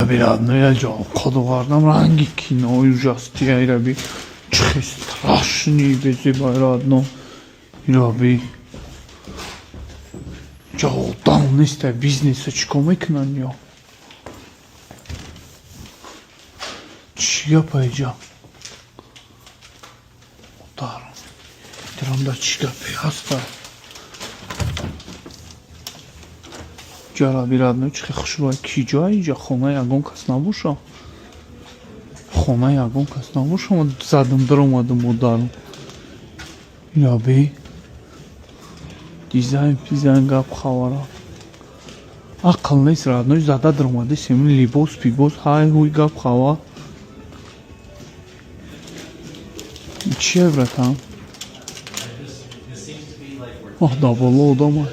Родной, ҷо қодовардам, ранги кинои ужастия. Ираби чихе страшный, безебай, родной. Ираби ҷо одам неста, бизнеса чӣ кор мекунанд? Ё чӣ гапа иҷа? Даром даром, чӣ гапе ҳаста? Ҷараби, родной, чихе хушрӯй. Ки ҷоа иҷа? Хонаи ягон кас набоша, хонаи ягон кас набоша. Ма задам, даромадам, модарам. Ираби дизайн пизайн, гап хабара, ақл нест, родной. Зада даромади, семин либос пибос, ҳай ҳуй, гап хабар. Чия, братан? Оҳ, дар боло одама.